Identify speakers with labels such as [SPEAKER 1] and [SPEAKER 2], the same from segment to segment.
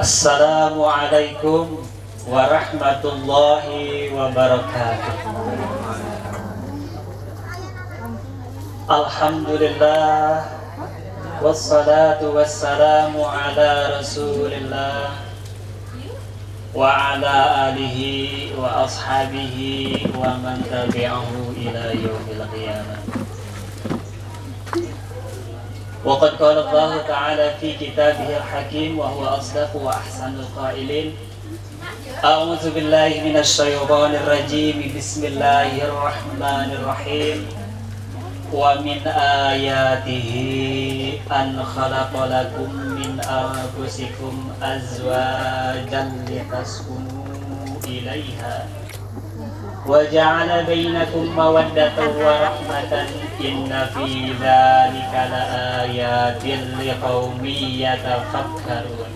[SPEAKER 1] Assalamualaikum warahmatullahi wabarakatuh. Alhamdulillah wassalatu wassalamu ala Rasulillah wa ala alihi wa ashabihi wa man tabi'ahu ila yaumil qiyamah. وقد قال الله تعالى في كتابه الحكيم وهو أصدق وأحسن القائلين: أعوذ بالله من الشيطان الرجيم، بسم الله الرحمن الرحيم. ومن آياته أن خلق لكم من أنفسكم أزواجا لتسكنوا إليها وجعل بينكم مودة ورحمة إن في ذلك لآيات لقوم يتفكرون.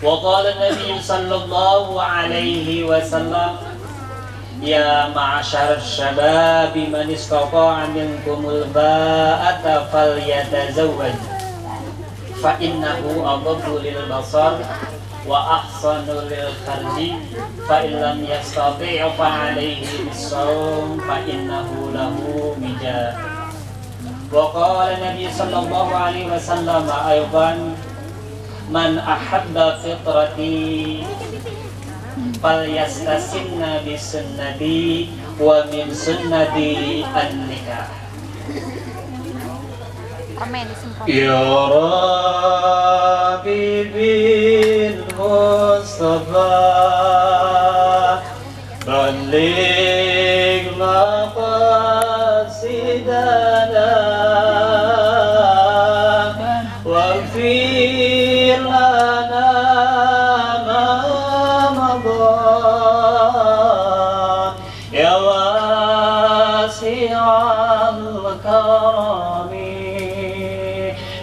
[SPEAKER 1] وقال النبي صلى الله عليه وسلم: يا معشر الشباب من استطاع منكم الباءة فليتزوج فإنه أغض للبصر وأحسن للفرج، فإن لم يستطيع فعليه بالصوم فإنه له وجاء. وقال النبي صلى الله عليه وسلم أيضا: من أحب فطرتي فليستسن بسنتي ومن سنتي النكاح. يا ربي بالمصطفى بلغ مقاصدنا واغفر لنا ما مضى يا واسع الكرم.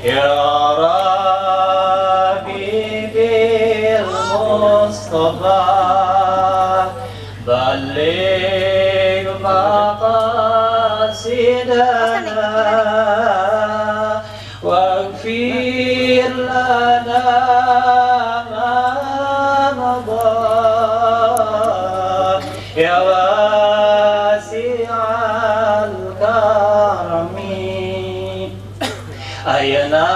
[SPEAKER 1] يا ربي بالمصطفى بلغ مقاصدنا واغفر لنا ما مضى يا واسع الكرم. Ayeuna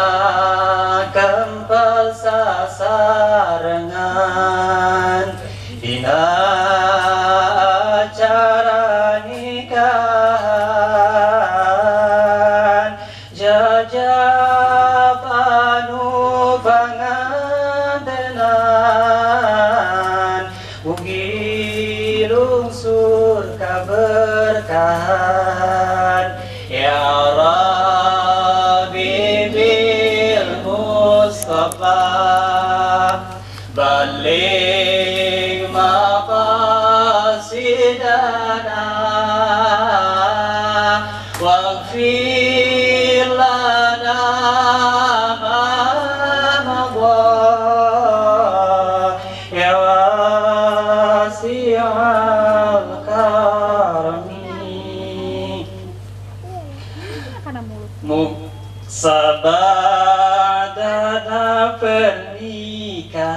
[SPEAKER 1] kempel sasarengan dina acara nikahan, jajab anu pangantenan mugi lungsur kaberkahan. Ya Rabbi bil Mustafa baligh maqasidana waghfir lana ma madha ya wasi'al karami. Sabadana pernikahan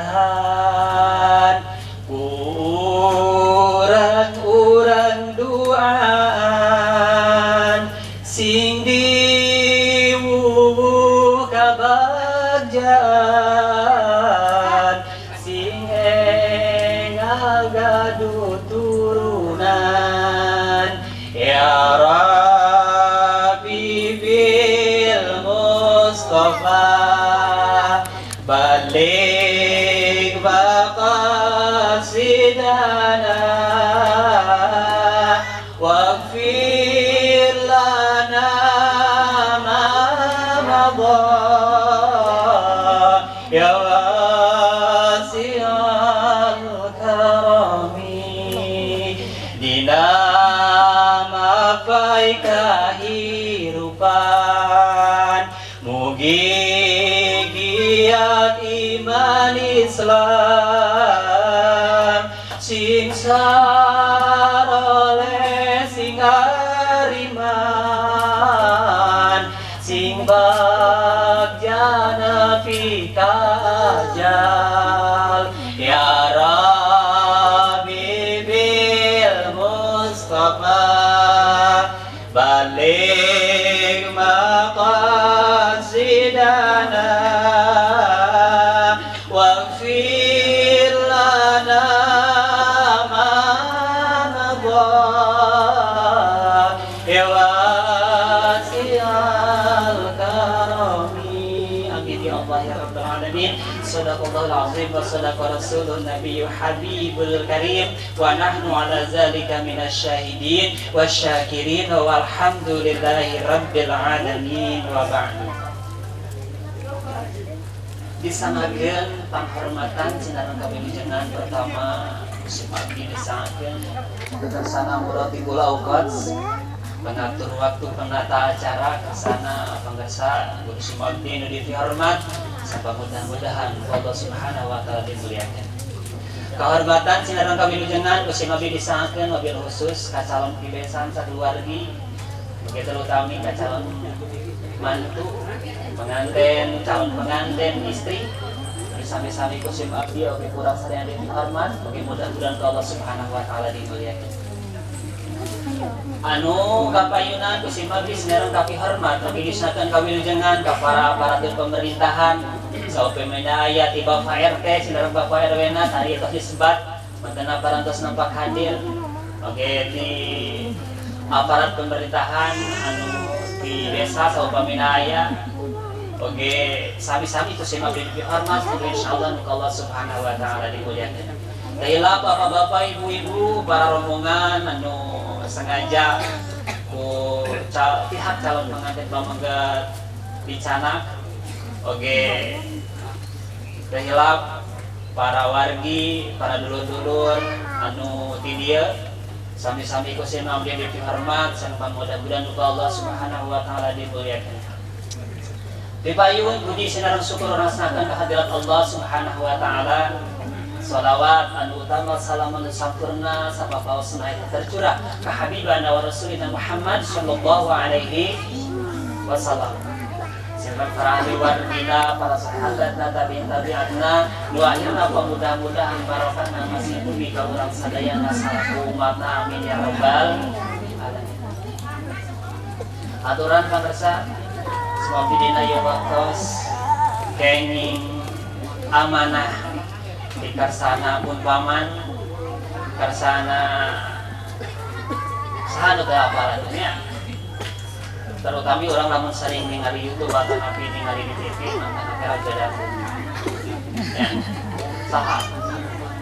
[SPEAKER 1] urang-urang duaan sing diwuwuh kabagjaan sing enggal gaduh turunan. Ya Rabbi bil Mustafa baligh maqasidana waghfir lana ma madha ya wasi'al karami. Dina mapay kahirupan mugi giat iman Islam sing sarole sing ariman sing bagjana pikajar. Sadaqallahul azim wa sadaqa rasulun nabiyyu habibul karim wa nahnu ala zalika minasyahidin wasyakirin walhamdulillahi rabbil alamin wa ba'du. Disanggakeun panghormatan sinareng kawilujengan pertama ku sim abdi disanggakeun kersana muratibul awqat, pengatur waktu, penata acara, kersana pangersa guru sim abdi nu dihormat sampai mudah-mudahan Allah Subhanahu wa taala dimuliakan. Kehormatan sinareng kawilujengan ku sim abdi disanggakeun wabil khusus ka calon pibesan sakeluargi, begitu terutami ka calon mantu pengantin, calon pengantin istri, sami-sami ku sim abdi oge kurang sadaya dihormat, bagi mudah-mudahan Allah Subhanahu wa taala dimuliakan. Anu kapayunan ku sim abdi sinareng kapihormat bagi disanakan kawilujengan ka para aparatur pemerintahan saupamina aya ti Bapak RT sinareng Bapak RW na tadi tos disebat mantena parantos nampak hadir, oge di aparat pemerintahan anu di desa saupamina aya oge sami-sami ku sim abdi dihormat, insyaallah Allah Subhanahu wa taala dimuliakan. Dahila bapak-bapak, ibu-ibu, para rombongan anu sengaja ku pihak calon pengantin pamegat dicanak oge dahila para wargi, para dulur-dulur anu ti dieu sami-sami ku sim abdi dihormat, sareng mudah-mudahan Allah Subhanahu wa taala dimuliakan. Dipayun puji sinareng syukur rasakan kehadirat Allah Subhanahu wa taala. Salawat anu utama salam anu sampurna sapapaosna eta tercurah ka habibana wa rasulina Muhammad sallallahu alaihi wasallam. Sareng para ahli wargina, para sahabatna, tabi'in tabi'atna, nu akhirna mudah-mudahan barokahna masih dugi ka urang sadayana salaku umatna, amin ya rabbal alamin. Aturan pamirsa semua dina ieu waktos kenging amanah di karsana pun paman karsana saha nu teu apal nya, terutama orang lamun sering ningali YouTube atau napi ningali di TV mantan raja dangdut ya, saha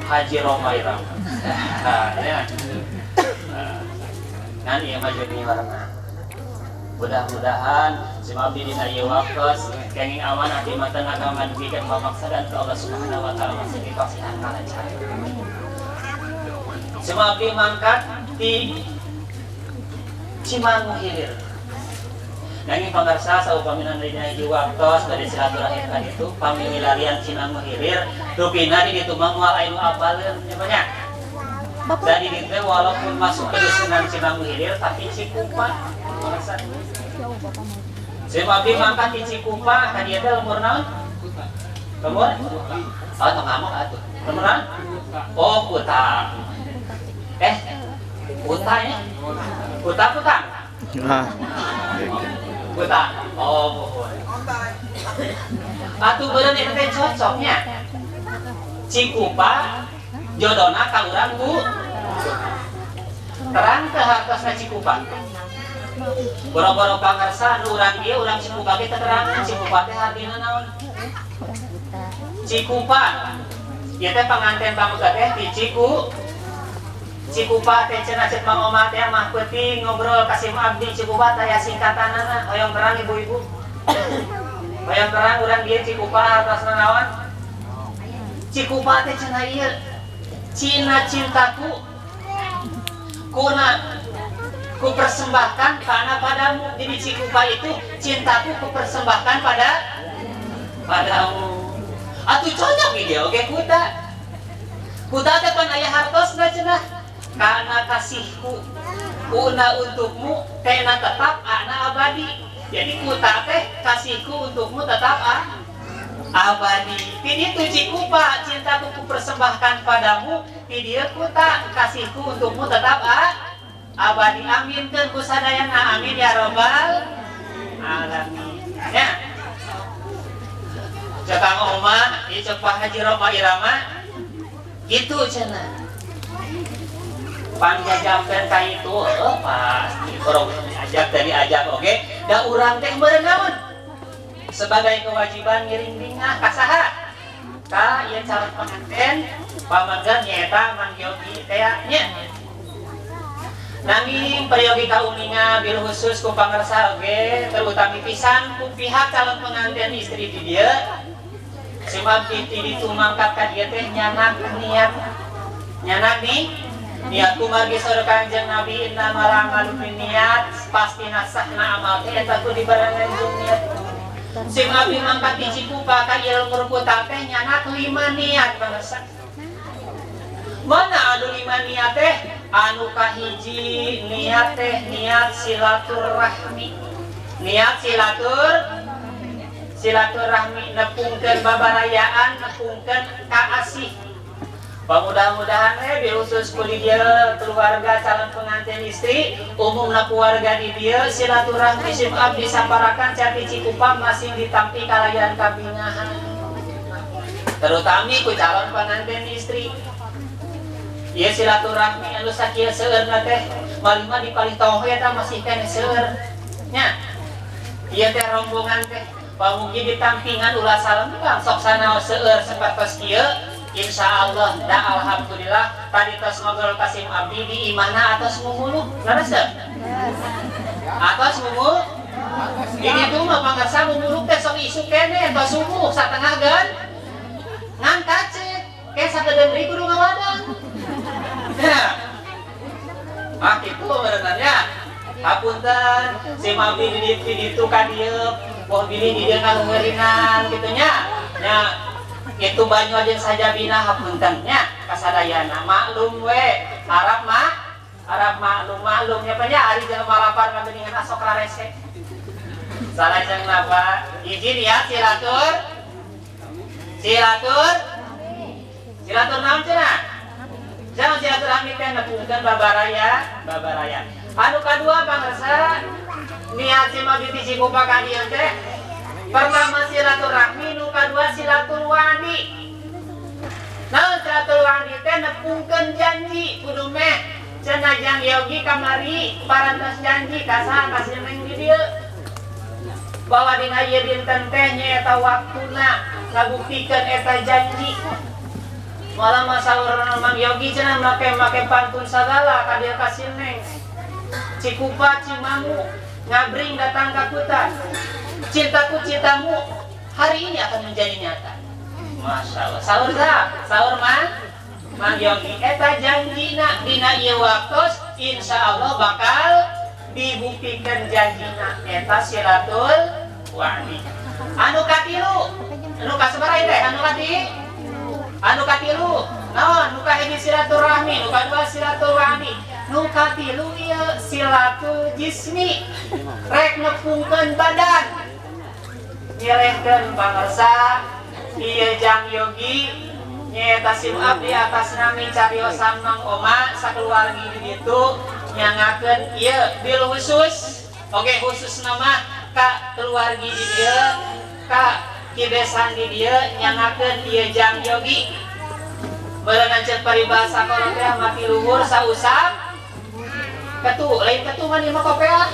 [SPEAKER 1] Haji Rhoma Irama ya kan ieu mah juniorna. Mudah-mudahan sim abdi dina ieu waktos kenging amanah di matan agama dugikeun pamaksadan ka Allah Subhanahu wa taala masih dipasihan kalancaran. Sim abdi mangkat di Cimangu Hilir. Nanging pamirsa saupamina dina hiji waktos bade silaturahim ka ditu pamilarian Cimangu Hilir rupina di ditu mah moal aya nu apaleun nya banyak. Dan di ditu walaupun masuk ke dusunan Cimangu Hilir tapi Cikupa pamirsa. Sim abdi mangkat di Cikupa ka dieu teh lemur naon? Lemur? Oh, tong ngamuk atuh. Lemur naon? Oh, kuta. Kuta ya? Kuta kuta.
[SPEAKER 2] Ah.
[SPEAKER 1] Kuta. Oh, mohon. Atuh beureun eta teh cocoknya. Cikupa jodona ka urang ku. Terang teh hartosna Cikupa. Boro-boro pangersa anu urang dieu urang Cikupa ge teterangan Cikupa teh hartina naon? Cikupa. Ieu teh panganten pamegat teh di Cikupa teh cenah ceuk Mang Omah teh mah peuting ngobrol ka sim abdi Cikupa teh aya singkatanana hoyong terang ibu-ibu. Hoyong terang urang dieu Cikupa hartosna naon? Cikupa teh cenah ieu Cina cintaku kuna kupersembahkan karena padamu. Jadi Cikupa itu cintaku kupersembahkan padamu. Atuh cocok dia oke kuta. Kuta teh pan aya hartosna cenah. Karena kasihku kuna untukmu tena tetap ana abadi. Jadi kuta teh kasihku untukmu tetap abadi. Ti ditu Cikupa cintaku kupersembahkan padamu, ti dieu kuta kasihku untukmu tetap abadi. Amin keun ku sadayana, amin ya robbal alamin. Ya. Cek Kang Oma, ieu cek Pak Haji Rhoma Irama kitu cenah. Pangjajabkeun ka itu, pasti orang diajak dari ajak oge, da urang teh meureun naon? Sebagai kewajiban ngiring bingah ka saha? Ka ieu calon pengantin pamagen nyaeta Mang Yogi teh nya. Nanging peryogi kauninga bil khusus ku pangersa oge terutami pisan ku pihak calon pengantin istri di dieu. Sebab di ditu mangkat ka dieu teh nyanak niat. Nyanak nih niat kumargi saur Kanjeng Nabi innamal a'malu binniyat, pasti nasahna amal teh eta ku dibarengan jeung niat. Sim abdi mangkat di Cikupa ka ieu lembur teh nyanak 5 niat pangersa. Mana anu 5 niat teh? Anu kahiji niat teh niat silaturahmi. Niat silaturahmi nepungkeun babarayaan, nepungkeun kaasih. Mudah-mudahan bil khusus ku di dieu keluarga calon pengantin istri, umumna keluarga di dieu silaturahmi sim abdi saparakan cati Cikupa masing ditampi kalayan kabingahan. Terutami ku calon pengantin istri. Ieu silaturahmi anu sakieu seueurna teh malima di palih tong eta masih keneh seueur nya. Ieu teh rombongan teh pamugi ditampingan ulah salam bang sok sanaos seueur sapertos kieu. Insya Allah, da alhamdulillah tadi tos ngobrol ka sim abdi di imahna atos mumuluh, leres teu? Atos mumuluh? Di ditu mah pangersa mumuluh teh sok isuk keneh tos subuh satengah gen ngan kacet ke sakedeung deui kudu ngawadang. Ah kitu berenang nya. Hapunten sim abdi di ditu ka dieu boh bilih di dieu ngaheuringan kitu nya. Nya itu banyu aja sajabina hapunten nya kasadayana maklum we harap mah harap maklum maklum nya nya ari jelema lapar ngabeningan asok rarese. Salajengna napa izin ya silatur silatur silatur naon cenah? Jangan silaturahmi teh nepungkeun babaraya babaraya. Anu kadua pangersa niat si abdi ti Cikupa ka dieu teh pertama silaturahmi, nu kadua silaturwani. Naon silaturwani teh nepungkeun janji kudu meh cenah Jang Yogi kamari parantos janji ka saha ka si Neng di dieu bahwa dina ieu dinten teh nyaeta waktuna ngabuktikeun eta janji. Malah masaur Mang Yogi cenah make-make pantun sagala ka dieu ka si Neng. Cikupa Cimangu ngabring datang ka kuta. Cintaku cintamu hari ini akan menjadi nyata. Masya Allah. Sahur sah, sahur mah Mang Yogi eta janjina dina ieu waktos insya Allah bakal dibuktikan janjina eta silatul wa'di. Anu katilu, anu kasabaraha teh? Anu kati? Anu katilu. Naon? Nu kahiji silaturahmi, nu kadua silaturahmi, nu katilu ieu silatul jismi. Rek nepungkeun badan. Nyelehkeun pangersa ieu Jang Yogi nyaeta sim abdi atas nami cariosan Mang Oma sakeluargi di ditu nyangakeun ieu bil khusus. Oke, khusus nama ka keluargi di dieu ka kibesan di dieu nyangakeun ieu Jang Yogi. Beureungan ceuk paribasa kolot teh mati luhur sausap ketu, lain ketu mah mah kopeah.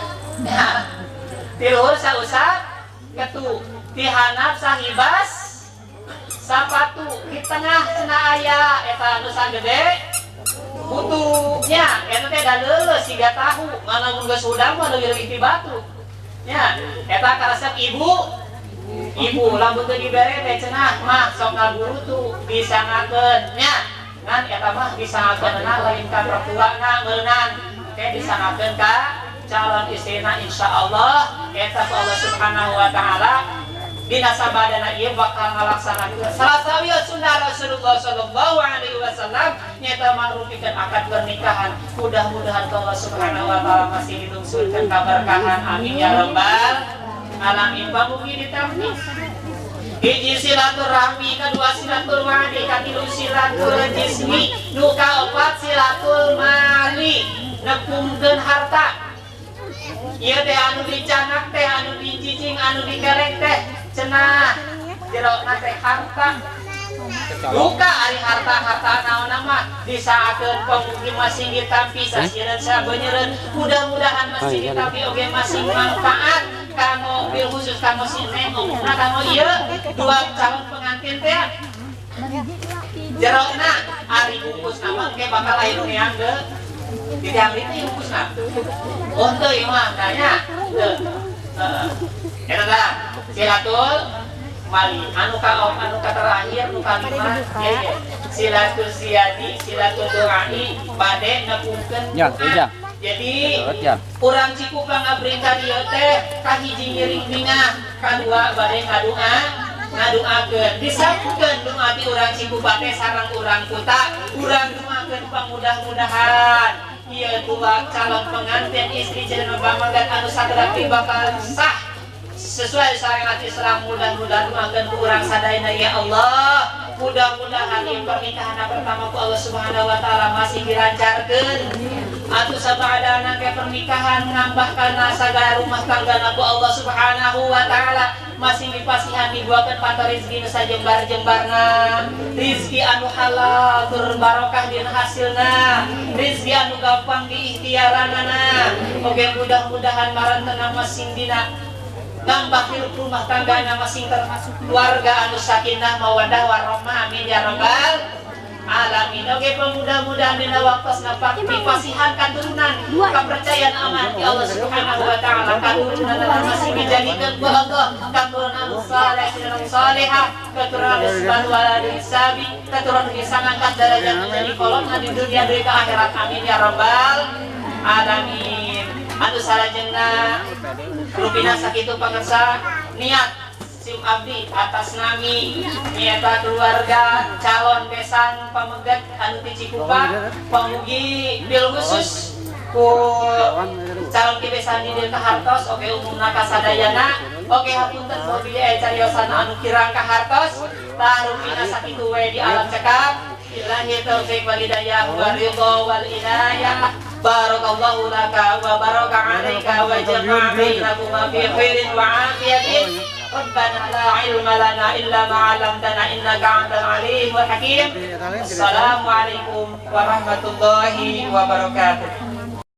[SPEAKER 1] Ti luhur sausap ketu, ti handap sahibas sapatu, di tengah cenah aya eta anu sagede butu nya, eta teh da leuleus siga tahu, mana mun geus hudang mah leuwih-leuwih ti batu. Nya, eta karesep ibu. Ibu lamun teu dibere teh cenah mah sok ngagurutu disangakeun nya. Ngan eta mah disangakeunna lain ka mertuana meunang, teh disangakeun ka calon istrina insyaallah eta ku Allah Subhanahu wa taala dina sabadana ieu bakal ngalaksanakeun salah sawios sunnah Rasulullah sallallahu alaihi wasallam nyaeta mangrupikeun akad pernikahan. Mudah-mudahan Allah Subhanahu wa taala masih ditungsurkeun kaberkahan, amin ya rabbal alamin. Pamugi ditampi hiji silaturahmi, kedua silaturwadi, katilu silatur jismi, nu kaopat silatul mali nepungkeun harta. Ieu teh anu dicanak teh anu dicicing anu dikerek teh cenah jerona teh harta. Duka ari harta-harta naon mah disaakeun pamugi masing ditampi sasireun sabeunyereun. Mudah-mudahan masing ditampi oge masing manfaat kanggo bil khusus kanggo si Neng umumna kanggo ieu dua calon pengantin teh. Jerona ari bungkus mah engke bakal aya nu neang deui. Di tiang itu bungkusna. Oh teu ieu mah tanya. Teu. Heeh. Eta tah silatul mali anu ka anu ka terakhir nu kalima ye ye. Silatul siyadi, silatul doai bade nepungkeun
[SPEAKER 2] Ya,
[SPEAKER 1] doa.
[SPEAKER 2] ya.
[SPEAKER 1] Jadi
[SPEAKER 2] Ya.
[SPEAKER 1] urang Cikupa ngabring ka dieu teh kahiji ngiring bingah, kadua bade ngadua ngaduakeun, disambungkeun doa ti urang Cikupa teh sareng urang Kuta, urang doakeun pamudah-mudahan ieu dua calon pengantin istri jeung pamegat anu sakedap bakal sah sesuai syariat Islam. Mudah-mudahan doakeun ku urang sadayana, ya Allah, mudah-mudahan ieu pernikahan pertama ku Allah Subhanahu wa taala masih dilancarkeun atuh sabadana ke pernikahan, nambahkan sagala rumah tangga ku Allah Subhanahu wa taala masih dipasihan, dibuakeun panto rezeki nu sajembar-jembarna, rezeki anu halal tur barokah dina hasilna, rezeki anu gampang diikhtiaranana. Oke, mudah-mudahan marantena masing dina nambah hirup rumah tangga masing termasuk keluarga anu sakinah mawadah warahmah, amin ya rabbal alamin. Oke, pemuda-mudahan dina waktosna dipasihan katurunan kepercayaan aman di Allah Subhanahu wa taala, katurunan masih dijadikan ku Allah katurunan anu saleh, anu salehah, keturunan anu subhanahu wa sabi, keturunan bisa ngangkat derajat menjadi kolotna di dunia dari ke akhirat, amin ya rabbal alamin. Anu salajengna rupina sakitu pangersa niat sim abdi atas nami nyata keluarga calon besan pamegat anu ti Cikupa, pamugi bil khusus ku calon ki besan di dieu kahartos, oke umumna kasadayana. Oke, hapunten bilih aya cariosan anu kirang kahartos. Tah, rupina sakitu we di alam cekap. Billahi taufik wal hidayah wa ridha wal inayah. Barakallahu laka wa baraka alaika wa jama'a bainakuma fi khairin wa afiyatin. Rabbana la ilma lana illa ma 'allamtana innaka antal alimul hakim. Assalamualaikum warahmatullahi wabarakatuh.